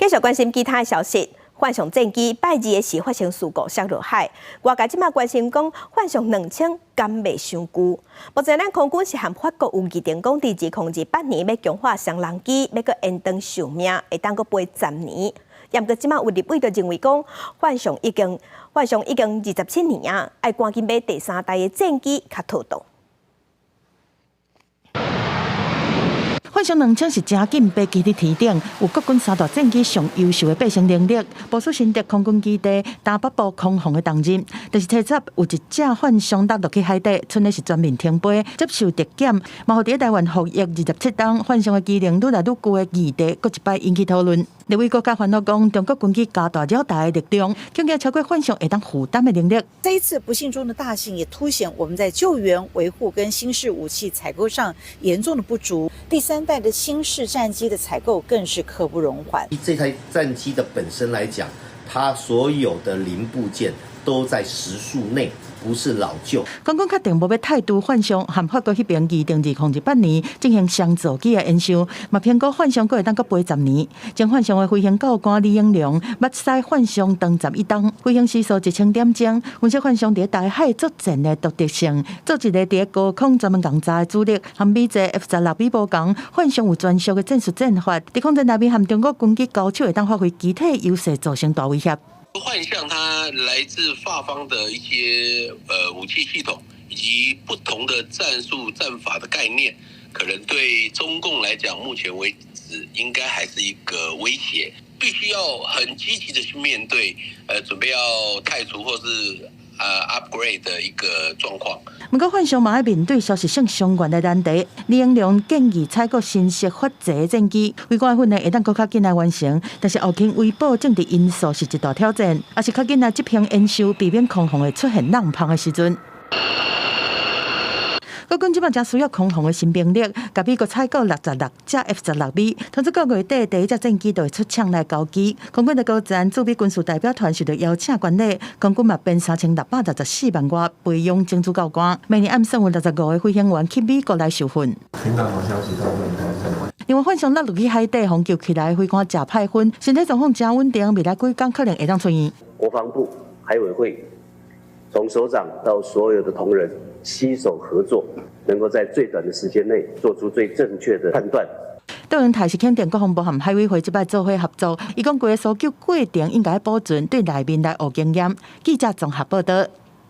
繼續關心其他消息。幻象戰機拜二的時發生事故，摔落海。外界這馬關心講，幻象兩千敢袂傷舊？目前咱空軍是和法國有議定講，佇2028年欲強化雙人機，欲閣延長壽命，會當閣飛十年。毋過這馬有立委就認為講，幻象已經27年啊，愛趕緊買第三代的戰機較妥當。幻象兩千是誠緊飛佇天頂，有國軍三大戰機上優秀的爬升能力，部署新竹空軍基地東北部空防的重任。但是提早有一隻幻象落落去海底，賰的是全面停飛，接受特檢，嘛予佇台灣服役27冬，幻象的機能愈來愈舊的議題，閣一擺引起討論。立委閣較煩惱講，中國軍機加大繞台的力量，恐驚超過幻象會當負擔的能力。這一次不幸中的大幸，也凸顯我們在救援、維護跟新式武器採購上嚴重的不足。第三代的新式戰機的採購更是刻不容緩。這台戰機的本身來講，它所有的零部件都在時速內，不是老舊。空軍確定無欲汰除幻象，和法國彼邊預定2028年進行雙座機的研修，嘛評估幻象閣會當閣飛十年。前幻象的飛行教官李英良，捌駛幻象長11冬，飛行時速1000點鐘，分析幻象佇大海作戰的獨特性，做一个佇高空專門仝查的主力，和美製 F 十六 V 無仝，幻象有專屬的戰術戰法，佇空戰內面和中國軍機交手，會當發揮機體優勢，造成大威脅。幻象它來自法方的一些武器系統，以及不同的戰術戰法的概念，可能對中共來講，目前為止應該還是一個威脅，必須要很積極的去面對，準備要汰除或是upgrade 的一個狀況。毋過幻象嘛愛面對消失性傷員的難題，李英良建議採購新式法製戰機，飛官訓練會當閣較緊來完成，但是後勤維保政治因素是一大挑戰，也是較緊來執行演修，避免空防會出現落芳的時陣。國軍這擺誠需要空防的新兵力，共美國採購66隻 F 十六 V，通知個月底第一隻戰機就會出廠來交機。空軍的高層駐美軍事代表團受到邀請觀禮，空軍嘛編3664萬外培養種子教官，明年暗算有65個飛行員去美國來受訓。聽到好消息都會很開心。另外，幻象落落去海底，予救起來飛官誠歹薰，身體狀況誠穩定，未來幾工可能會當出院。國防部、海委會，從首長到所有的同仁，攜手合作，能夠在最短的時間內做出最正確的判斷。杜英台是肯定國防部和海委會這擺做伙合作，伊講規个搜救過程應該保存對內面來學經驗。記者綜合報道。